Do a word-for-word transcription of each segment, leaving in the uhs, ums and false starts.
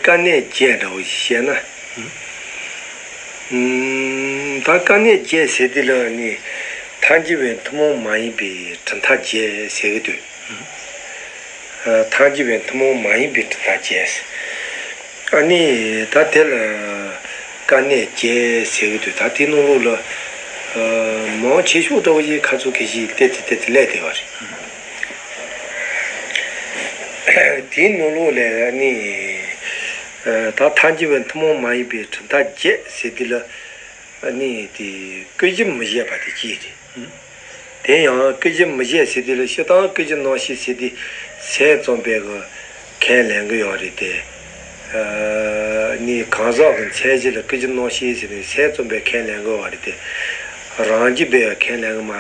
དཀའ་གནད་བརྒྱད་འདྲ་བོ་ཞིག་བཤད་ན། ཨུམ། ད་དཀའ་གནད་བརྒྱད་ཟེར་དུས་ལ་ནི། ཐལ་འགྱུར་བའི་ཐུན་མོང་མ་ཡིན་པའི་གྲུབ་མཐའ་བརྒྱད་ཟེར་གི་འདུག་ཨ། ཐལ་འགྱུར་བའི་ཐུན་མོང་མ་ཡིན་པའི་གྲུབ་མཐའ་བརྒྱད་ཟེར། ཨ་ནི་ད་དེ་ལ་དཀའ་གནད་བརྒྱད་ཟེར་གི་འདུག་ད་དེའི་ནང་ལོགས་ལ། ཨ། མང་ཆེ་ཤོས་འདྲ་བོ་ཞིག་ཁ་ཚུགས་ཁེ་ཞིག་ཏེ་ཏེ་ཏེ་ཏེ་ལས་དེ་བ་རེད། དེའི་ནང་ལོགས་ལ་ནི། ཨ། ད་ཐལ་འགྱུར་བའི་ཐུན་མོང་མ་ཡིན་པའི་གྲུབ་མཐའ་བརྒྱད་ཟེར་དུས་ལ། ཨ་ནི་དེ་སྐུལ་གཞི་མི་བཞེད་པ་དེ་གཅིག་རེད། དེ་ཡང་སྐུལ་གཞི་མི་བཞེད་ཟེར་དུས་ལ་སྤྱིར་བཏང་སྐུལ་གཞི་རྣམ་བཤད་ཟེར་དུས་སེམས་ཙམ་པས་གི་ཁས་ལེན་གི་ཡོད་རེད་དེ། ཨ་ནི་གང་ཟག་གི་མཚན་གཞི་ལ་སྐུལ་གཞི་རྣམ་བཤད་ཟེར་ནས་སེམས་ཙམ་པས་ཁས་ལེན་གི་ཡོད་རེད་དེ། རང་རྒྱུད་པས་ཁས་ལེན་གི་མ།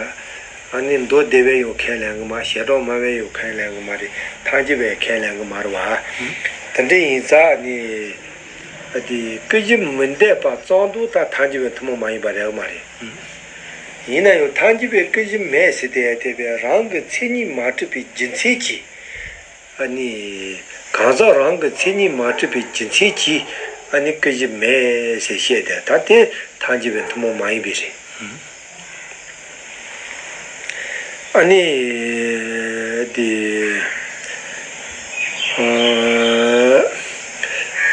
ཨ་ནི་མདོ་སྡེ་པས་ཡང་ཁས་ལེན་གི་མ། ཞལ་གྲངས་སྨྲ་བས་ཡང་ཁས་ལེན་གི་མ་རེད། ཐལ་འགྱུར་བས་ཁས་ལེན་གི་མ་རེད་བ། དེ་འདྲ་ཡིན་ཙང་ནི། ཨ། དེ་སྐུལ་གཞི་མི་འདེབས་པ་ཙམ་དུ་ད་ཐལ་འགྱུར་བའི་ཐུན་མོང་མ་ཡིན་པ་རེད་གི་མ་རེད། ཡིན་ན་ཡང་ཐལ་འགྱུར་བའི་སྐུལ་གཞི་མེད་ཟེར་དེ་དེ་བས་རང་གི་མཚན་ཉིད་མ་གྲུབ་པའི་རྒྱུ་མཚན་གྱིས། ཨ་ནི་གང་ཟག་རང་གི་མཚན་ཉིད་མ་གྲུབ་པའི་རྒྱུ་མཚན་གྱིས། ཨ་ནི་སྐུལ་གཞི་མེད་ཟེར་བཤད་དེ་ད་དེ་ཐལ་འགྱུར་བའི་ཐུན་མོང་མ་ཡིན་པའི་རེད། ཨ་ནི་དེ།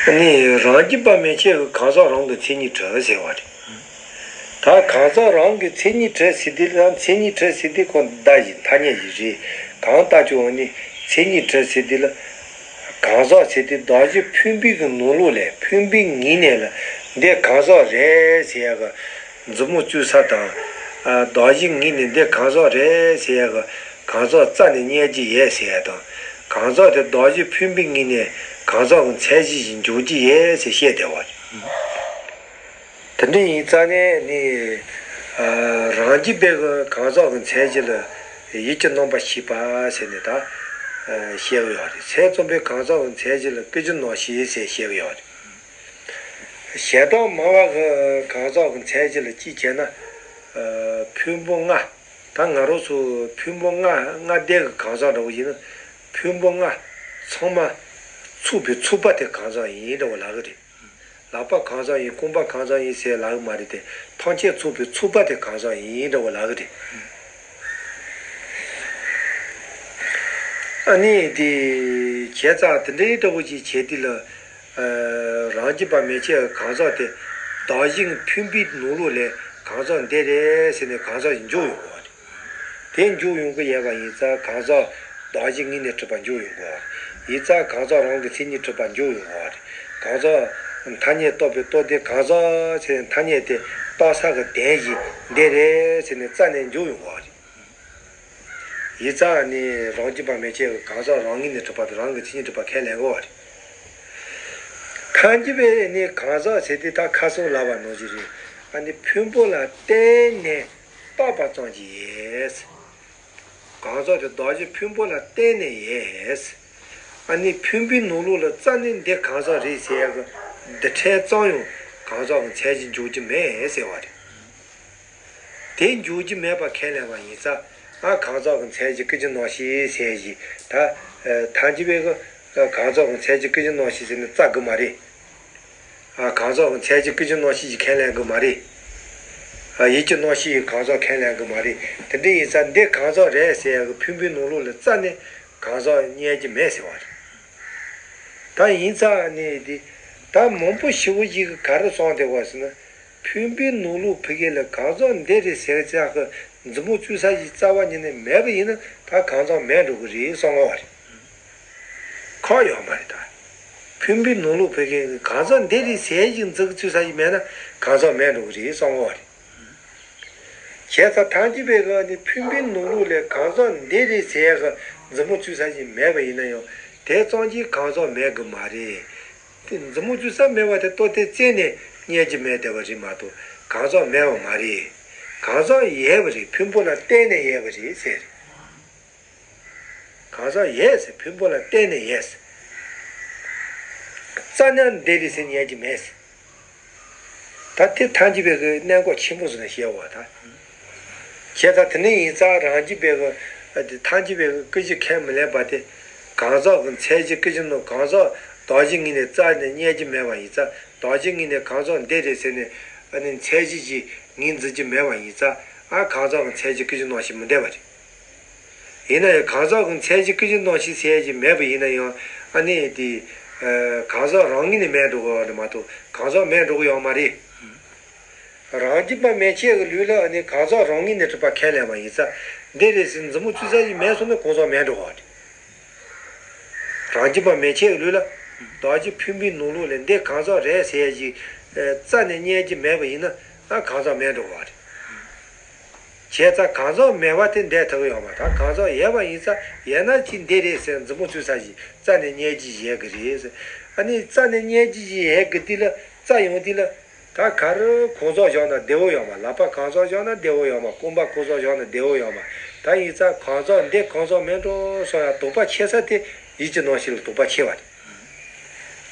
ཨ་ནི་རང་རྒྱུད་པ་མན་ཆད་ཀྱི་གང་ཟག་རང་གི་མཚན་ཉིད་གྲུབ་ཟེར་བ་རེད། ད་གང་ཟག་རང་གི་མཚན་ཉིད་གྲུབ་ཟེར་དུས་ལ་མཚན་ཉིད་གྲུབ་ཟེར་དུས་ཁོ་བརྡ་ཞིག་ཐ་སྙད་ཞིག་རེད། གང་ལྟར་ཀྱང་ནི་མཚན་ཉིད་གྲུབ་ཟེར་དུས་ལ། གང་ཟག་ཟེར་དུས་གདགས་གཞི་འཕེན་པའི་གི་ནང་ལོགས་ལས་འཕེན་པའི་ངོས་ནས་ལ་འདི་གང་ཟག་རེད་ཟེར་ཡ་གི་མཛུབ་མོ་བཙུགས་ས་དང་། ཨ། གདགས་གཞི་ངོས་ནས་འདི་གང་ཟག་རེད་ཟེར་ཡ་གི་གང་ཟག་རྩ་ནས་རྙེད་རྒྱུ་ཡོད་ཟེར་ཡ་དང་། གང་ཟག་དེ་གདགས་གཞི་འཕེན་པའི་ངོས་ནས་གང་ཟག་གི་མཚན་གཞི་ཞིག་འཇོག་རྒྱུ་ཡོད་ཟེར་བཤད་བསྡད་པ་རེད། དེ་འདྲ་ཡིན་ཙང་ནས་ནི། ཨ། རང་རྒྱུད་པའི་གི་གང་ཟག་གི་མཚན་གཞི་ལ་ཡུལ་གྱི་རྣམ་པར་ཤེས་པ་ཟེར་ནས་ད། ཨ། བཤད་གི་ཡོད་རེད། སེམས་ཙམ་པའི་གང་ཟག་གི་མཚན་གཞི་ལ་སྐུལ་གཞི་རྣམ་བཤད་ཟེར་བཤད་གི་ཡོད་རེད། ཞལ་གྲངས་སྨྲ་བ་གི་གང་ཟག་གི་མཚན་གཞི་ལ་གཅིག་བྱས་ན། ཨ། འཕེན་པོ་ལྔ། ད་ང་རང་ཚོ་འཕེན་པོ་ལྔ་ལྔ་ལྡན་གྱི་གང་ཟག་འདྲ་བོ་ཡིན་ན། འཕེན་པོ་ལྔ་ཚང་མ་ཚུགས་པའི་ཚུགས་པ་དེ་གང་ཟག་ཡིན་འདྲ་བོ་ལབ་གི་རེད། ལག་པ་གང་ཟག་ཡིན། རྐང་པ་གང་ཟག་ཡིན་ཟེར་ལབ་གི་མ་རེད་དེ། ཐམས་ཅད་ཚུགས་པའི་ཚུགས་པ་དེ་གང་ཟག་ཡིན་འདྲ་བོ་ལབ་གི་རེད། ཨ་ནི་དེ་བྱས་ཙང་དེ་འདྲའི་འདྲ་བོ་ཅིག་བྱས་དུས་ལ། ཨ། རང་རྒྱུད་པ་མན་ཆད་གང་ཟག་དེ་གདགས་གཞི་འཕེན་པའི་ནང་ལོགས་ལས་གང་ཟག་འདི་རེད་ཟེར་ནས་གང་ཟག་ཞིག་འཇོག་ཡོང་གི་ཡོད་རེད། དེ་འཇོག་ཡོང་གི་ཡོད་པ་ཡིན་ཙང་གང་ཟག་གདགས་གཞི་ངོས་ནས་གྲུབ་པ་འཇོག་ཡོང་གི་ཡོད་རེད། ཡིན་ཙང་གང་ཟག་རང་གི་མཚན་ཉིད་གྲུབ་པ་འཇོག་ཡོང་གི་ཡོད་རེད། གང་ཟག་ཐ་སྙད་བཏགས་པའི་བཏགས་དོན་གང་ཟག་ཟེར་ནས་ཐ་སྙད་དེ་བཏགས་ས་གི་དོན་གཞི་འདི་རེད་ཟེར་ནས་རྩ་ནས་འཇོག་ཡོང་གི་ཡོད་རེད། ཡིན་ཙང་ནི་རང་རྒྱུད་པ་མན་ཆད་ཀྱི་གང་ཟག་རང་ངོས་ནས་གྲུབ་པ་དང་རང་གི་མཚན་ཉིད་གྲུབ་པ་ཁས་ལེན་དགོས་པ་རེད། ཐལ་འགྱུར་བས་ནི་གང་ཟག་ཟེར་དུས་ད་ཁ་སང་ལབ་པ་ནང་བཞིན་རེད། ཨ་ནི་འཕེན་པོ་ལ་བརྟེན་ནས་བཏགས་པ་ཙམ་གྱིས་ཡོད། གང་ཟག་དེ་གདགས་གཞི་འཕེན་པོ་ལ་བརྟེན་ནས་ཡོད། ཨ་ནི་འཕེན་པོའི་ནང་ལོགས་ལ་རྩ་ནས་འདི་གང་ཟག་རེད་ཟེར་ཡག་གི་འདི་འཕྲལ་ཙམ་ཡང་གང་ཟག་གི་མཚན་གཞི་འཇོག་རྒྱུ་མེད་ཟེར་བ་རེད། དེ་འཇོག་རྒྱུ་མེད་པ་ཁས་ལེན་པ་ཡིན་ཙང་། ཨ། གང་ཟག་གི་མཚན་གཞི་སྐུལ་གཞི་རྣམ་བཤད་ཟེར་བཞིན་ད། ཨ། ཐལ་འགྱུར་བས་གི། ཨ། གང་ཟག་གི་མཚན་གཞི་སྐུལ་གཞི་རྣམ་བཤད་ཟེར་ནས་རྩ་དགོས་མ་རེད། ཨ། གང་ཟག་གི་མཚན་གཞི་སྐུལ་གཞི་རྣམ་བཤད་ཞིག་ཁས་ལེན་དགོས་མ་རེད། ཨ། ཡུལ་གྱི་རྣམ་བཤད་ཡིན་གང་ཟག་ཁས་ལེན་དགོས་མ་རེད། དེ་འདྲ་ཡིན་ཙང་འདི་གང་ཟག་རེད་ཟེར་ཡག་གི་འཕེན་པོའི་ནང་ལོགས་ལ་རྩ་ནས་གང་ཟག་རྙེད་རྒྱུ་མེད་ཟེར་བ་རེད། ད་ཡིན་ཙང་ནི་འདི། ད་མང་པོ་ཞེ་པོ་ཞིག་གིས་ག་རེ་གསུངས་བསྡད་པ་ཟེར་ན། འཕེན་པོའི་ནང་ལོགས་ཕ་གི་ལ་གང་ཟག་འདི་རེད་ཟེར་ཙག་གི་མཛུབ་མོ་བཙུགས་ས་ཞིག་རྩ་བ་ཉིད་ནས་མེད་པ་ཡིན་ན་ད་གང་ཟག་མེད་འགྲོ་གི་རེད་གསུང་གི་ཡོད་རེད། ཁག་ཡོད་མ་རེད་ད། འཕེན་པོའི་ནང་ལོགས་ཕ་གི་གང་ཟག་འདི་རེད་ཟེར་ཞིག་མཛུབ་བཙུགས་ས་ཞིག་མེད་ན་གང་ཟག་མེད་འགྲོ་གི་རེད་གསུང་གི་ཡོད་རེད། བྱས་ཙང་ཐལ་འགྱུར་བས་གི་ནི་འཕེན་པོའི་ནང་ལོགས་ལས་གང་ཟག་འདི་རེད་ཟེར་གི་མཛུབ་མོ་བཙུགས་ས་ཞིག་མེད་པ་ཡིན་ན་ཡང་དེ་ཙམ་གྱིས་གང་ཟག་མེད་གི་མ་རེད། དེ་མཛུབ་མོ་བཙུགས་ས་མེད་པ་དེ་ལྟོ་ལྡིར་རྩད་ནས་རྙེད་རྒྱུ་མེད་བསྡད་པ་རེད་མ་གཏོགས་གང་ཟག་མེད་པ་མ་རེད། གང་ཟག་ཡོད་པ་རེད། འཕེན་པོ་ལ་བརྟེན་ནས་ཡོད་པ་རེད་ཟེར། གང་ཟག་ཡོད་ཟེར། འཕེན་པོ་ལ་བརྟེན་ནས་ཡོད་ཟེར། རྩ་ནས་འདི་རེད་ཟེར་རྙེད་རྒྱུ་མེད་ཟེར། ད་དེ་ཐལ་འགྱུར་བས་གི་གནད་འགག་ཆེན་པོ་བཟོས་ནས་བཤད་པ་ད། བྱས་ཙང་དེ་འདྲ་ཡིན་ཙང་རང་རྒྱུད་པས་གི། ཐལ་འགྱུར་བས་གི་སྐུལ་གཞི་ཁས་མི་ལེན་པ་དེ། གང་ཟག་གི་མཚན་གཞི་སྐུལ་གཞི་ནང་གང་ཟག་ གདགས་གཞི་དངོས་གནས་རྩ་ནས་རྙེད་རྒྱུ་མེད་པ་ཡིན་ཙང་། གདགས་གཞི་དངོས་གནས་གང་ཟག་འདི་རེད་ཟེར་ནས་ཨ་ནི་མཚན་གཞི་ཞིག་ངོས་འཛིན་རྒྱུ་མེད་པ་ཡིན་ཙང་། ཨ་གང་ཟག་གི་མཚན་གཞི་སྐུ་བཞི་སྣང་བཞི་མི་འདོད་པ་རེད། ཡིན་ན་ཡང་གང་ཟག་གི་མཚན་གཞི་སྐུ་བཞི་སྣང་བཞི་ཟེར་གྱི་མེད་པ་ཡིན་ན་ཡང་། ཨ་ནི་དེ་གང་ཟག་རང་ངོས་ནས་མེད་འགྲོ་གི་རེད་མ་གཏོགས་གང་ཟག་མེད་འགྲོ་གི་ཡོད་མ་རེད། རང་རྒྱུད་པ་མན་ཆད་ཀྱི་ལུགས་ལ་ཨ་ནི་གང་ཟག་རང་ངོས་ནས་གྲུབ་པ་ཁས་ལེན་པ་ཡིན་ཙང་། འདི་རེད་ཟེར་མཛུབ་མོ་བཙུགས་ས་ཞིག་མེད་སོང་ན་གང་ཟག་མེད་འགྲོ་གི་རེད། རང་རྒྱུད་པ་མན་ཆད་ཀྱི་ལུགས་ལ། གདགས་གཞི་འཕེན་པའི་ནང་ལོགས་ལ་འདི་གང་ཟག་རེད་ཟེར་ཡ་ཞིག་རྩ་ནས་རྙེད་རྒྱུ་མེད་པ་ཡིན་ན། ཨ་གང་ཟག་མེད་འགྲོ་གི་རེད། བྱས་ཙང་གང་ཟག་མེད་པ་དེ་འདོད་ཐུབ་ཀྱི་ཡོད་མ་རེད། གང་ཟག་ཡོད་པ་ཡིན་ཙང་ཡོད་ན་ཅི་འདི་རེད་ཟེར་མཛུབ་མོ་བཙུགས་ས་ཞིག་རྩ་ནས་རྙེད་རྒྱུ་ཡོད་ཀྱི་རེད་ཟེར། ཨ་ནི་རྩ་ནས་རྙེད་རྒྱུ་ཞིག་ཡོད་ཀྱི་དུས་ལ། རྩ་ཡོང་དུས་ལ། ད་ག་རེ་གང་ཟག་བཞག་ན་བདེ་བོ་ཡོད་མ། ལག་པ་གང་ཟག་བཞག་ན་བདེ་བོ་ཡོད་མ། རྐང་པ་གང་ཟག་བཞག་ན་བདེ་བོ་ཡོད་མ། ད་ཡིན་ཙང་གང་ཟག་འདི་གང་ཟག་མིན་འགྲོ་སོང་ཡ་དོགས་པ་ཆེ་ས་དེ་ཡིད་ཀྱི་སྣང་ཞེན་ལ་དོགས་པ་ཆེ་བ་རེད།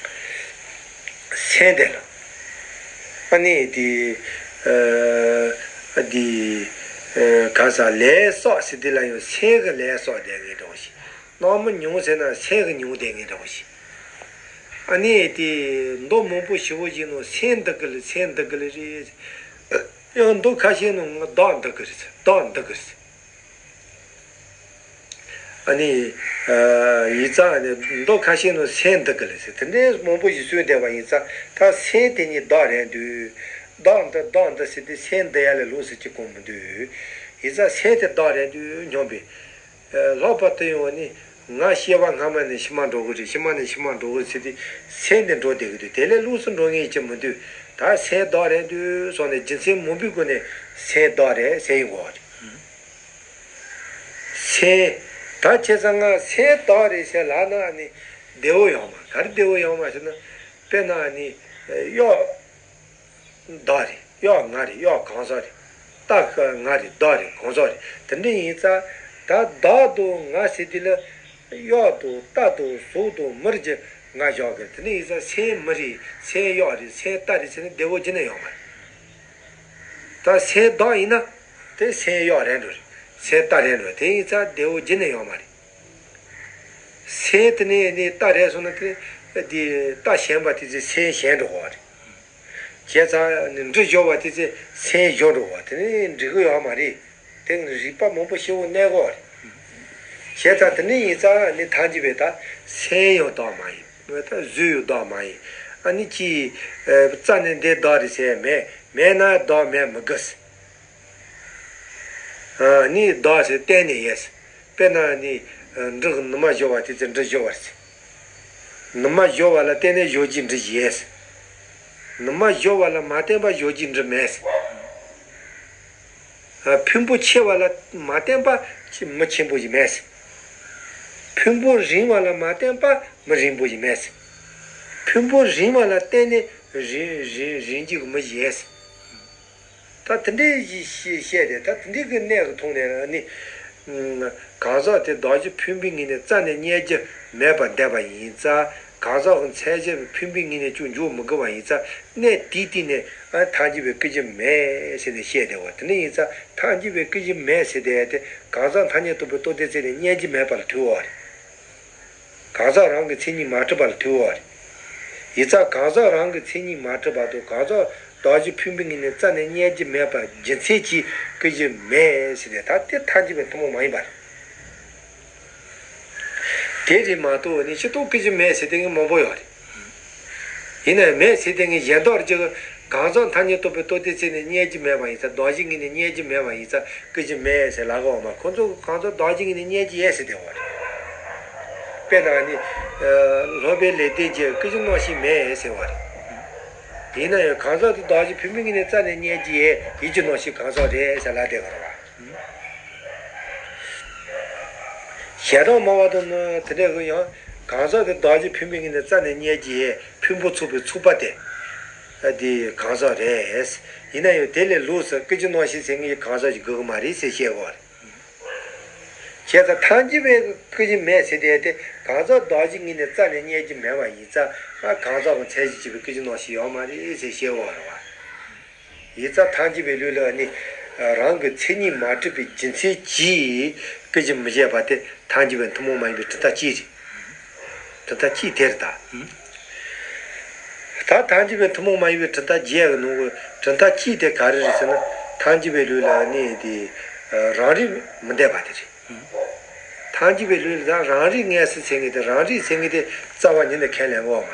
སེམས་དེ་ལ། ཨ་ནི་དེ། ཨ་དེ། ག་ས་ལས་བསགས་ཟེར་དེ་ལ་ཡང་སེམས་ཀྱི་ལས་བསགས་དེ་ངེས་འགྲོ་ཞིག་སྣང་མི་མྱོང་ཟེར་ན་སེམས་ཀྱི་མྱོང་དེ་ངེས་འགྲོ་ཞིག་ཨ་ནི་དེ་མདོ་མང་པོ་ཞེ་པོ་ཞིག་ནང་སེམས་འདི་གི་ལས། སེམས་འདི་གི་ལས་རེད། ཡང་མདོ་ཁ་ཤས་ནང་བདག་འདི་གི་རེད། བདག་འདི་གི་རེད། ཨ་ནི། ཡིག་ཚང་ནས་མདོ་ཁ་ཤས་ནང་སེམས་འདི་གི་ལས་ཟེར། དེ་འདྲའི་མང་པོ་ཞིག་གསུངས་བསྡད་པ་ཡིན་ཙང་། ད་སེམས་དེ་ཉིད་བདག་རེད་འདུག་བདག་འདི་བདག་འདི་ཟེར་དུས་སེམས་འདི་ཡ་ལས་ལོགས་སུ་ཅི་གང་མི་འདུག་ཡིག་ཚང་སེམས་དེ་བདག་རེད་འདུག་སྙམ་པའི། ལྷག་པར་དུ་ཡང་ནི། ང་སྐྱེ་བ་སྔ་མ་ནས་ཕྱི་མ་འགྲོ་གི་རེད། ཕྱི་མ་ནས་ཕྱི་མ་འགྲོ་གི་ཟེར་དུས་སེམས་དེ་འགྲོ་བསྡད་ཀྱི་འདུག་དེ་ལས་ལོགས་སུ་འགྲོ་ངེས་ཀྱི་མི་འདུག་ད་སེམས་བདག་རེད་འདུག་སོང་ནས་རྒྱུ་མཚན་མང་པོའི་སྒོ་ནས་སེམས་བདག་རེད་ཟེར་ཡོང་གི་རེད། སེམས། ད་བྱས་ཙང་ང་སེམས་བདག་རེད་ཟེར་ལབ་ན་ནི་བདེ་བོ་ཡོད་མ། ག་རེ་བདེ་བོ་ཡོད་མ་ཟེར་ན། དཔེར་ན་ནི། གཡོག་བདག་རེད། གཡོག་ང་རེད། གཡོག་གང་ཟག་རེད། རྟ་ང་རེད། བདག་རེད། གང་ཟག་རེད། དེ་འདྲ་ཡིན་ཙང་། ད་བདག་དང་ང་ཟེར་དུས་ལ། གཡོག་དང་རྟ་དང་གཟུགས་དང་མིར་གྱི་ང་བཞག་གི་རེད། དེ་འདྲ་ཡིན་ཙང་སེམས་མི་རེད། སེམས་གཡོག་རེད། སེམས་རྟ་རེད་ཟེར་ན་བདེ་བོ་རྒྱུན་ནས་ཡོད་མ་རེད། ད་སེམས་བདག་ཡིན་ན། དེ་སེམས་གཡོག་རེད་འགྲོ་རེད། སེམས་རྟ་རེད་འགྲོ་རེད། དེ་ཡིན་ཙང་བདེ་བོ་རྒྱུན་ནས་ཡོད་མ་རེད། སེམས་དེ་ནས་ནི་རྟ་རེད་སོང་ན་དེ། དེ་རྟ་ཞན་པ་དེ་ཚོས་སེམས་ཞན་འགྲོ་གི་རེད། བྱས་ཙང་ནི་འབྲུ་བཞོ་བ་དེ་ཚོས་སེམས་བཞོ་འགྲོ་བ་དེ་ནི་འགྲིག་གི་ཡོད་མ་རེད། དེ་ནི་རིགས་པ་མང་པོ་ཞེ་པོ་གནས་གི་རེད། བྱས་ཙང་དེ་ནི་ཡིན་ཙང་ནི་ཐལ་འགྱུར་བས་ད་སེམས་ཡང་བདག་མ་ཡིན། ད་གཟུགས་ཡང་བདག་མ་ཡིན། ཨ་ནི་ཅི། རྩ་ནས་འདི་བདག་རེད་ཟེར་མེད། མེད་ན་བདག་མེད་མི་དགོས། ཨ་ནི་བདག་ཟེར་གཏན་ནས་ཡོད། དཔེར་ན་ནི། འབྲུ་ནུ་མ་བཞོ་བ་དེ་ཚོས་འབྲུ་བཞོ་བར་ཟེར། ནུ་མ་བཞོ་བ་ལ་བརྟེན་ནས་བཞོ་རྒྱུའི་འབྲུ་ཡོད་ཟེར། ནུ་མ་བཞོ་བ་ལ་མ་བརྟེན་པར་བཞོ་རྒྱུའི་འབྲུ་མེད་ཟེར། ཕུང་པོ་ཆེ་བ་ལ་མ་བརྟེན་པར་མི་ཆེན་པོ་ཞིག་མེད་ཟེར། ཕུང་པོ་རིང་བ་ལ་མ་བརྟེན་པར་མི་རིང་པོ་ཞིག་མེད་ཟེར། ཕུང་པོ་རིང་བ་ལ་བརྟེན་ནས་རིང་རིང་རིང་རྒྱུ་གི་མི་ཡོད་ཟེར། ད་དེ་འདྲའི་ཞིག་བཤད་དེ། ད་དེ་འདྲའི་གི་གནས་ཀྱི་ཐོག་ནས་ནི། གང་ཟག་དེ་གདགས་གཞི་འཕེན་པའི་ངོས་ནས་རྩ་ནས་རྙེད་རྒྱུ་མེད་པར་འདོད་པ་ཡིན་ཙང་། གང་ཟག་གི་མཚན་གཞི་འཕེན་པའི་ངོས་ནས་ཅུང་འཇོག་མི་དགོས་པ་ཡིན་ཙང་། གནས་དེའི་སྟེང་ནས་ཨ་ཐལ་འགྱུར་བའི་སྐུ་བཞི་མེད་ཟེར་ནས་བཤད་བསྡད་པ། དེ་འདྲ་ཡིན་ཙང་ཐལ་འགྱུར་བའི་སྐུ་བཞི་མེད་ཟེར་བསྡད་དེ། གང་ཟག་ཐ་སྙད་རྟོག་པའི་རྟོག་བདེ་རྩད་ནས་རྙེད་རྒྱུ་མེད་པ་ལ་ཐུག་པ་རེད། གང་ཟག་རང་གི་མཚན་ཉིད་མ་གྲུབ་པ་ལ་ཐུག་པ་རེད། ཡིན་ཙང་གང་ཟག་རང་གི་མཚན་ཉིད་མ་གྲུབ་པ་དང་། གང་ཟག་གདགས་གཞི་འཕེན་པའི་ངོས་ནས་རྩ་ནས་རྙེད་རྒྱུ་མེད་པ་རྒྱུ་མཚན་གྱིས་སྐུ་བཞི་མེད་ཟེར་ཏེ། ད་དེ་ཐལ་འགྱུར་བའི་ཐུན་མོང་མ་ཡིན་པ་རེད། དེ་རེད་མ་གཏོགས་ནི་སྤྱིར་བཏང་སྐུ་བཞི་མེད་ཟེར་དེ་ངས་མང་པོ་ཡོད་རེད། ཡིན་ནའི་མེད་ཟེར་དེ་ངས་གཞན་དག་ཅིག་གང་ཟག་ཐ་སྙད་རྟོག་པའི་རྟོག་བདེ་རྩད་ནས་རྙེད་རྒྱུ་མེད་པ་ཡིན་ཙང་། གདགས་གཞི་ངོས་ནས་རྙེད་རྒྱུ་མེད་པ་ཡིན་ཙང་སྐུ་བཞི་མེད་ཟེར་ལབ་གི་ཡོད་མ། ཁོང་ཚོ་གང་ཟག་གདགས་གཞི་ངོས་ནས་རྙེད་རྒྱུ་ཡོད་ཟེར་བསྡད་པ་རེད། དཔེར་ན་ནི། སློབ་པའི་ལེགས་ལྡན་གྱིས་སྐུ་བཞི་སྣང་བཞི་མེད་ཟེར་བ་རེད། ཡིན་ན་ཡང་གང་ཟག་དེ་གདགས་གཞི་འཕེན་པའི་ངོས་ནས་རྩ་ནས་རྙེད་རྒྱུ་ཡོད། ཡིད་ཀྱི་སྣང་བཞི་གང་ཟག་རེད་ཟེར་ལབ་བསྡད་པ་རེད་བ། ཞེ་དྲག་སྨྲ་བ་དང་ནི་དེ་འདྲ་གི་ཡང་། གང་ཟག་དེ་གདགས་གཞི་འཕེན་པའི་ངོས་ནས་རྩ་ནས་རྙེད་རྒྱུ་ཡོད། ཕུང་པོ་ཚོགས་པའི་ཚོགས་པ་དེ། ཨ་དེ་གང་ཟག་རེད། ཡིན་ན་ཡང་དེ་ལས་ལོགས་སུ་སྐུ་བཞི་སྣང་བཞི་ཟེར་མཁན་གྱི་གང་ཟག་ཅིག་དགོས་ཀྱི་མ་རེད་ཟེར་བཤད་དགོས་པ་རེད། བྱས་ཙང་ཐལ་འགྱུར་བའི་སྐུ་བཞི་མེད་ཟེར་དེ་དེ་གང་ཟག་གདགས་གཞི་ངོས་ནས་རྩ་ནས་རྙེད་རྒྱུ་མེད་པ་ཡིན་ཙང་། ཨ་གང་ཟག་གི་མཚན་གཞི་བྱས་པའི་སྐུ་བཞི་སྣང་བཞི་ཡོད་མ་རེད་ཟེར་བཤད་དགོས་པ་རེད་བ། ཡིན་ཙང་ཐལ་འགྱུར་བའི་ལུགས་ལ་ནི། རང་གི་མཚན་ཉིད་མ་གྲུབ་པའི་རྒྱུ་མཚན་གྱིས་སྐུ་བཞི་མི་བཞེད་པ་དེ་ཐལ་འགྱུར་བའི་ཐུན་མོང་མ་ཡིན་པའི་གྲུབ་མཐའ་གཅིག་རེད། གྲུབ་མཐའ་གཅིག་དེ་རེད་ད། ད་ཐལ་འགྱུར་བའི་ཐུན་མོང་མ་ཡིན་པའི་གྲུབ་མཐའ་བརྒྱད་ཀྱི་ནང་གི་གྲུབ་མཐའ་གཅིག་དེ་ག་རེ་རེད་ཟེར་ན། ཐལ་འགྱུར་བའི་ལུགས་ལ་ནི་དེ་རང་རིག་མི་འདོད་པ་དེ་རེད། ཐལ་འགྱུར་བའི་ལུགས་ལ་ད་རང་རིག་ངེས་ཟེར་མཁན་དེ། རང་རིག་ཟེར་མཁན་དེ་རྩ་བ་ཉིད་ནས་ཁས་ལེན་དགོས་པ་མ་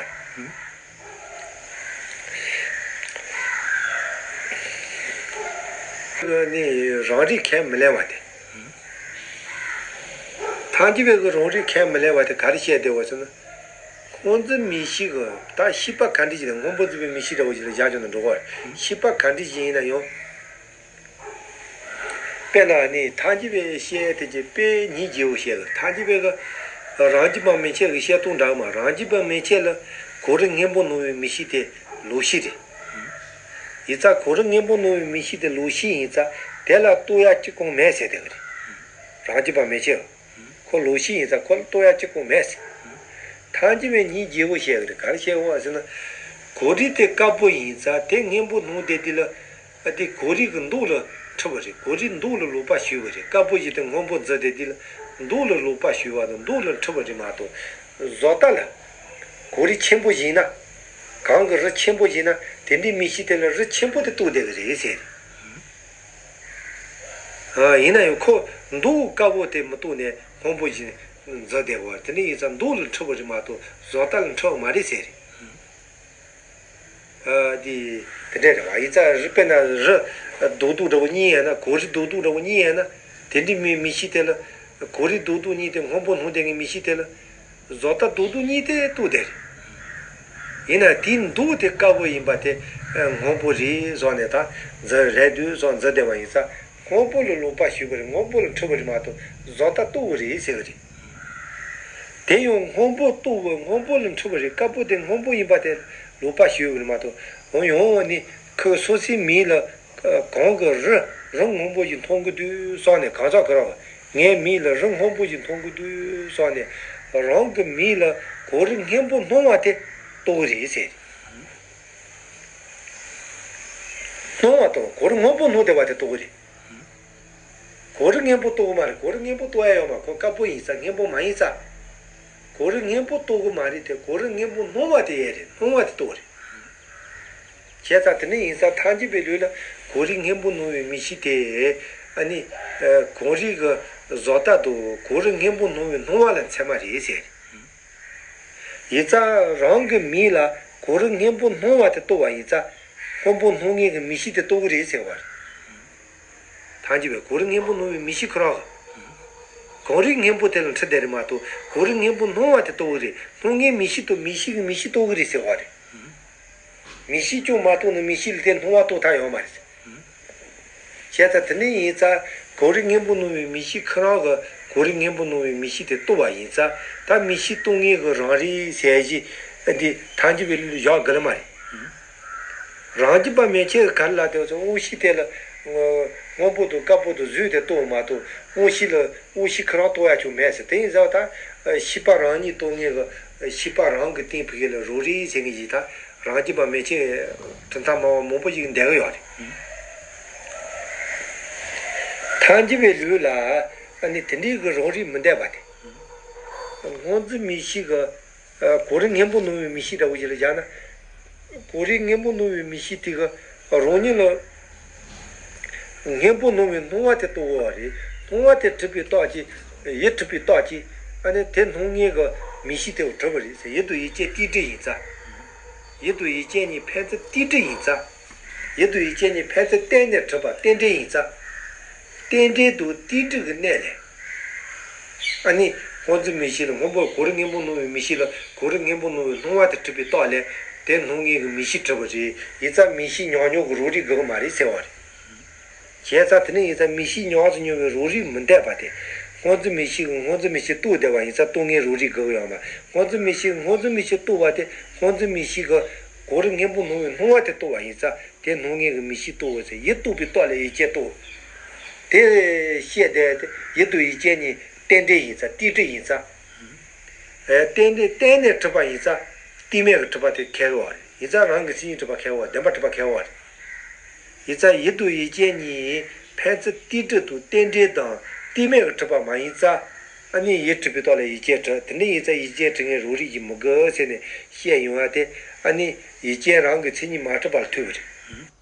རེད། ནི་རང་རིག་ཁས་མི་ལེན་པ་དེ། ཐལ་འགྱུར་བའི་གི་རང་རིག་ཁས་མི་ལེན་པ་དེ་ག་རེ་བཤད་བསྡད་པ་ཟེར་ན། སྔོ་འཛིན་མིག་ཤེས་ཀྱི་ད་ཤེས་པ་ག་འདྲ་ཞིག་དང་། སྔོན་པོ་འཛིན་པའི་མིག་ཤེས་འདྲ་བོ་ཞིག་ལ་བཞག་ཆོག་ན་འགྲོ་གི་རེད། ཤེས་པ་ག་འདྲ་ཞིག་ཡིན་ན་ཡང་། དཔེར་ན་ནི་ཐལ་འགྱུར་བའི་བཤད་དེ་ཀྱི་དཔེ་ཉིད་བརྗེ་བོ་བཤད་གི། ཐལ་འགྱུར་བའི་གི་རང་རྒྱུད་པ་མན་ཆད་ཀྱི་བཤད་སྟངས་འདྲ་གི་མ། རང་རྒྱུད་པ་མན་ཆད་ལ་གོ་རིམ་སྔོན་པོ་སྣང་བའི་མིག་ཤེས་དེ་ལོག་ཤེས་རེད། ཡིན་ཙང་གོ་རིམ་སྔོན་པོ་སྣང་བའི་མིག་ཤེས་དེ་ལོག་ཤེས་ཡིན་ཙང་དེ་ལ་རྟོགས་ཡ་གཅིག་ཀྱང་མེད་ཟེར་དེ་གི་རེད། རང་རྒྱུད་པ་མན་ཆད། ཁོ་ལོག་ཤེས་ཡིན་ཙང་ཁོ་ལ་རྟོགས་ཡ་གཅིག་ཀྱང་མེད་ཟེར། ཐལ་འགྱུར་བའི་ཉིད་བརྗེ་བོ་བཤད་གི་རེད། ག་རེ་བཤད་གོ་ཟེར་ན། གོ་རིམ་དེ་དཀར་པོ་ཡིན་ཙང་དེ་སྔོན་པོ་སྣང་བསྡད་དུས་ལ། ཨ་དེ་གོ་རིམ་གྱི་མདོག་ལ་འཁྲུལ་བ་རེད། གོ་རིམ་མདོག་ལ་ལོག་པ་ཞུགས་པ་རེད། དཀར་པོ་ཞིག་དེ་སྔོན་པོ་འཛིན་བསྡད་དུས་ལ་མདོག་ལ་ལོག་པ་ཞུགས་པ་དང་མདོག་ལ་འཁྲུལ་བ་རེད་མ་གཏོགས། བཟོ་ལྟ་ལ་གོ་རིམ་ཆེན་པོ་ཞིག་ན། གང་གི་རི་ཆེན་པོ་ཞིག་ན་དེ་འདྲའི་མིག་ཤེས་དེ་ལ་རི་ཆེན་པོ་དེ་རྟོགས་བསྡད་གི་རེད་ཟེར། ཨ་ཡིན་ན་ཡང་ཁོ་མདོག་དཀར་པོ་དེ་མི་རྟོགས་ནས་སྔོན་པོ་ཞིག་འཛིན་བསྡད་པ་དེ་འདྲ་ཡིན་ཙང་མདོག་ལ་འཁྲུལ་བ་རེད་མ་གཏོགས་བཟོ་ལྟ་ལ་འཁྲུལ་བ་མ་རེད་ཟེར། ཨ་དེ་དེ་འདྲ་རེད་བ། ཡིན་ཙང་རི་དཔེར་ན་རི་རྡོག་རྡོག་འདྲ་བོ་གཉིས་ཡོད་ན། གོ་རིམ་རྡོག་རྡོག་འདྲ་བོ་གཉིས་ཡོད་ན། དེ་འདྲའི་མི་མིག་ཤེས་དེ་ལ་གོ་རིམ་རྡོག་རྡོག་གཉིས་དེ་སྔོན་པོ་སྣང་བསྡད་མཁན་མིག་ཤེས་དེ་ལ་བཟོ་ལྟ་རྡོག་རྡོག་གཉིས་དེ་རྟོགས་བསྡད་རེད། ཡིན་ན་དེའི་མདོག་དེ་དཀར་པོ་ཡིན་པ་དེ་སྔོན་པོ་རེད་བཟོ་ནས་ད་འཛིན་རེད་འདུག་བཟོ་འཛིན་བསྡད་པ་ཡིན་ཙང་སྔོན་པོ་ལ་ལོག་པ་ཞུགས་པ་རེད། སྔོན་པོ་ལ་འཁྲུལ་བ་རེད་མ་གཏོགས་བཟོ་ལྟ་རྟོགས་པ་རེད་ཟེར་གི་རེད། དེ་ཡང་སྔོན་པོ་རྟོགས་པ། སྔོན་པོ་ལ་འཁྲུལ་བ་རེད། དཀར་པོ་དེ་སྔོན་པོ་ཡིན་པ་དེ་ལོག་པ་ཞུགས་པ་རེད་མ་གཏོགས། འོ་ཡང་ནི་ཁོ་སོ་སོའི་མིག་ལ་གང་གི་རི་རི་སྔོན་པོ་ཞིག་མཐོང་གི་འདུག་བསམ་ནས། གང་ཟག་ཁོ་རང་ངའི་མིག་ལ་རི་སྔོན་པོ་ཞིག་མཐོང་གི་འདུག་བསམ་ནས་རང་གི་མིག་ལ་གོ་རིམ་སྔོན་པོ་སྣང་བ་དེ་རྟོགས་ཀྱི་རེད་ཟེར། སྣང་བ་དང་གོ་རིམ་སྔོན་པོ་སྣང་བསྡད་པ་དེ་རྟོགས་ཀྱི་རེད། གོ་རིམ་སྔོན་པོ་རྟོགས་ཀྱི་མ་རེད། གོ་རིམ་སྔོན་པོ་རྟོགས་ཡ་ཡོད་མ་རེད། ཁོ་དཀར་པོ་ཡིན་ཙང་སྔོན་པོ་མ་ཡིན་ཙང་། གོ་རིམ་སྔོན་པོ་རྟོགས་ཀྱི་མ་རེད་དེ། གོ་རིམ་སྔོན་པོ་སྣང་བ་དེ་ཡོད་རེད། སྣང་བ་དེ་རྟོགས་རེད། བྱས་ཙང་དེ་འདྲ་ཡིན་ཙང་ཐལ་འགྱུར་བའི་ལུགས་ལ་གོ་རིམ་སྔོན་པོ་སྣང་བའི་མིག་ཤེས་དེ། ཨ་ནི་ཨ་གོ་རིམ་གྱི་བཟོ་ལྟ་དང་གོ་རིམ་སྔོན་པོ་སྣང་བའི་སྣང་བ་ལ་ཚད་མ་རེད་ཟེར། ཡིན་ཙང་རང་གི་མིག་ལ་གོ་རིམ་སྔོན་པོ་སྣང་བ་དེ་རྟོགས་པ་ཡིན་ཙང་སྔོན་པོ་སྣང་མཁན་གྱི་མིག་ཤེས་དེ་རྟོགས་ཀྱི་རེད་ཟེར་བ་རེད། ཐལ་འགྱུར་བའི་གོ་རིམ་སྔོན་པོ་སྣང་བའི་མིག་ཤེས་ཁོ་རང་གི་གོ་རིམ་སྔོན་པོ་དེ་ལ་འཁྲུལ་བསྡད་རེད་མ་གཏོགས། གོ་རིམ་སྔོན་པོ་སྣང་བ་དེ་རྟོགས་ཀྱི་རེད། སྣང་མཁན་མིག་ཤེས་དང་མིག་ཤེས་ཀྱི་མིག་ཤེས་རྟོགས་ཀྱི་རེད་ཟེར་བ་རེད། མིག་ཤེས་ཀྱང་མ་རྟོགས་ན་མིག་ཤེས་ལ་དེ་སྣང་བ་རྟོགས་ཐབས་ཡོད་མ་རེད། བྱས་ཙང་དེ་འདྲ་ཡིན་ཙང་གོ་རིམ་སྔོན་པོ་སྣང་བའི་མིག་ཤེས་ཁོ་རང་གི་གོ་རིམ་སྔོན་པོ་སྣང་བའི་མིག་ཤེས་དེ་རྟོགས་པ་ཡིན་ཙང་། ད་མིག་ཤེས་རྟོགས་མཁན་གྱི་རང་རིག་ཟེར་གཞི་འདི་ཐལ་འགྱུར་བའི་ལུགས་ལ་བཞག་དགོས་ནི་མ་རེད། རང་རྒྱུད་པ་མན་ཆད་ཀྱི་ག་རེ་ལབ་དེ་ཚོ་དབང་ཤེས་དེ་ལ་སྔོན་པོ་དང་དཀར་པོ་དང་བཟོས་ཏེ་རྟོགས་མ་གཏོགས། དབང་ཤེས་ལ་དབང་ཤེས་ཁོ་རང་རྟོགས་ཡ་ཅུང་མེད་ཟེར། དེ་ཡིན་ཙང་ད་ཤེས་པ་རང་ཉིད་རྟོགས་མཁན་གྱི་ཤེས་པ་རང་གི་སྟེང་ཕ་གི་ལ་རང་རིག་ཟེར་མཁན་ཞིག་ད་རང་རྒྱུད་པ་མན་ཆད་གྲུབ་མཐའ་སྨྲ་བ་མང་པོ་ཞིག་འདོད་ཀྱི་ཡོད་རེད། ཐལ་འགྱུར་བའི་ལུགས་ལ་ཨ་ནི་དེ་འདྲའི་གི་རང་རིག་མི་འདོད་པ་དེ། སྔོ་འཛིན་མིག་ཤེས་ཀྱི་གོ་རིམ་སྔོན་པོ་སྣང་བའི་མིག་ཤེས་འདྲ་བོ་ཞིག་ལ་བཞག་ན། གོ་རིམ་སྔོན་པོ་སྣང་བའི་མིག་ཤེས་དེ་གི་རང་ཉིད་ལ་སྔོན་པོ་སྣང་བའི་སྣང་བ་དེ་རྟོགས་པ་རེད། སྣང་བ་དེ་གྲུབ་པའི་རྟགས་ཀྱིས། ཡིད་གྲུབ་པའི་རྟགས་ཀྱིས་ཨ་ནི་དེ་སྣང་མཁན་གྱི་མིག་ཤེས་དེ་གྲུབ་པ་རེད་ཟེར། ཡིད་དང་ཡིད་ཅན་རྟེན་འབྲེལ་ཡིན་ཙང་། ཡིད་དང་ཡིད་ཅན་གཉིས་ཕན་ཚུན་རྟེན་འབྲེལ་ཡིན་ཙང་། ཡིད་དང་ཡིད་ཅན་གཉིས་ཕན་ཚུན་བརྟེན་ནས་གྲུབ་པ་རྟེན་འབྲེལ་ཡིན་ཙང་། རྟེན་འབྲེལ་དང་རྟེན་འབྲེལ་གྱི་གནས་ལས། ཨ་ནི་སྔོ་འཛིན་མིག་ཤེས་ལ་སྔོན་པོ་གོ་རིམ་སྔོན་པོ་སྣང་བའི་མིག་ཤེས་ལ་གོ་རིམ་སྔོན་པོ་སྣང་བའི་སྣང་བ་དེ་གྲུབ་པའི་རྟགས་ལས་དེ་སྣང་མཁན་གྱི་མིག་ཤེས་གྲུབ་པ་རེད། ཡིན་ཙང་མིག་ཤེས་ཉག་ཉོག་གི་རང་རིག་དགོས་ཀྱི་མ་རེད་ཟེར་བ་རེད། བྱས་ཙང་དེ་ནས་ཡིན་ཙང་མིག་ཤེས་ཉག་ཙམ་ཉོ་བའི་རང་རིག་མི་འདོད་པ་དེ། སྔོ་འཛིན་མིག་ཤེས་ཀྱིས་སྔོ་འཛིན་མིག་ཤེས་རྟོགས་བསྡད་པ་ཡིན་ཙང་རྟོགས་མཁན་རང་རིག་དགོས་ཀྱི་ཡོད་མ། སྔོ་འཛིན་མིག་ཤེས་ཀྱིས་སྔོ་འཛིན་མིག་ཤེས་རྟོགས་པ་དེ་སྔོ་འཛིན་མིག་ཤེས་ཀྱིས་གོ་རིམ་སྔོན་པོ་སྣང་བའི་སྣང་བ་དེ་རྟོགས་པ་ཡིན་ཙང་དེ་སྣང་མཁན་གྱི་མིག་ཤེས་རྟོགས་པ་ཟེར། ཡིད་རྟོགས་པའི་རྟགས་ལས་ཡིད་ཅན་རྟོགས། དེ་བཤད་བསྡད་དེ་ཡིད་དང་ཡིད་ཅན་གཉིས་རྟེན་འབྲེལ་ཡིན་ཙང་རྟེན་འབྲེལ་ཡིན་ཙང་། ཨེ་རྟེན་འབྲེལ་བརྟེན་ནས་གྲུབ་པ་ཡིན་ཙང་རྟེན་མེད་ཀྱི་གྲུབ་པ་དེ་ཁེགས་པ་རེད། ཡིན་ཙང་རང་གི་མཚན་ཉིད་གྲུབ་པ་ཁེགས་པ། བདེན་པ་གྲུབ་པ་ཁེགས་པ་རེད། ཡིན་ཙང་ཡིད་དང་ཡིད་ཅན་གཉིས་ཕན་ཚུན་རྟེན་འབྲེལ་དང་རྟེན་འབྲེལ་དང་རྟེན་མེད་ཀྱི་གྲུབ་པ་མ་ཡིན་ཙང་། ཨ་ནི་ཡིད་གྲུབ་པའི་རྟགས་ལས་ཡིད་ཅན་གྲུབ། དེ་འདྲ་ཡིན་ཙང་ཡིད་ཅན་གྲུབ་མཁན་རང་རིག་གིས་མི་དགོས་ཟེར་ནས་བཤད་ཡོང་བ་དེ། ཨ་ནི་ཡུལ་ཅན་རང་གི་མཚན་ཉིད་མ་གྲུབ་པ་ལ་ཐུག་པ་རེད།